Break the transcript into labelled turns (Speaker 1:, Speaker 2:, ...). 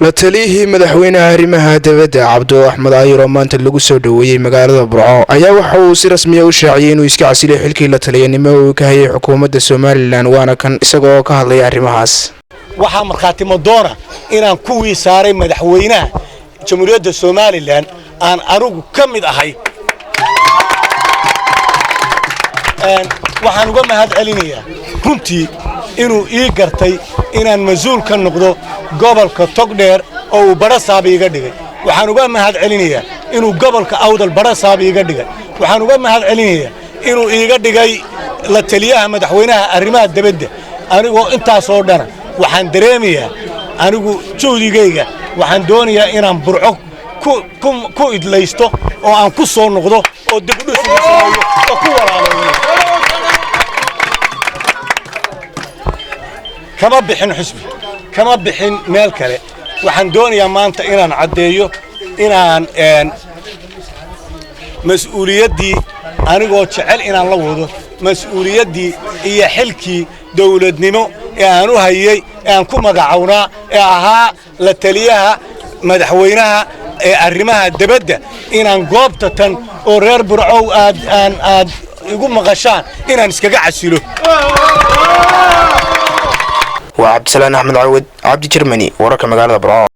Speaker 1: La taliyihii madaxweynaha arrimaha dibadda, Cabdo Axmed Ayir, oo maanta lagu soo dhoweeyey magaalada Burco, ayaa waxa uu si rasmiya u shaaciyey inuu iska casilay xilkii la taliyanimo uu ka hayay xukuumadda Somaliland. Waana kan isagoo ka hadlaya arrimahaas.
Speaker 2: Waxaa markhaati madoona inaan kuwii saaray madaxweynaha Jamhuuriyadda Somaliland aan anigu ka mid ahay. Waxaan uga mahad celinayaa runtii inuu ii gartay inaan mas-uul ka noqdo gobolka Togdheer oo uu badhasaab iiga dhigay. Waxaan uga mahad celinayaa inuu gobolka Awdal badhasaab iiga dhigay. Waxaan uga mahad celinayaa inuu iiga dhigay la taliyaha madaxweynaha arrimaha debadda. Anigoo intaasoo dhana, waxaan dareemayaa anigu juhdigayga waxaan doonayaa inaan Burco ku idlaysto oo aan ku soo noqdo oo dibudhis ugu sameeyo oo ku walaaleeyo. Kama bixin xusbi, kama bixin meel kale. Waxaan doonayaa maanta inaan caddeeyo inaan mas-uuliyaddii, anigoo jecel inaan la wado mas-uuliyaddii iyo xilkii dawladnimo ee aan u hayey ee aan ku magacownaa ee ahaa la taliyaha madaxweynaha ee arrimaha debadda, inaan goobta tan oo reer Burcow aad aan aad igu maqashaan inaan iskaga casilo.
Speaker 1: Waa Cabdisalaan Axmed Cawad, Cabdi Jermani, wararka magaalada Burco.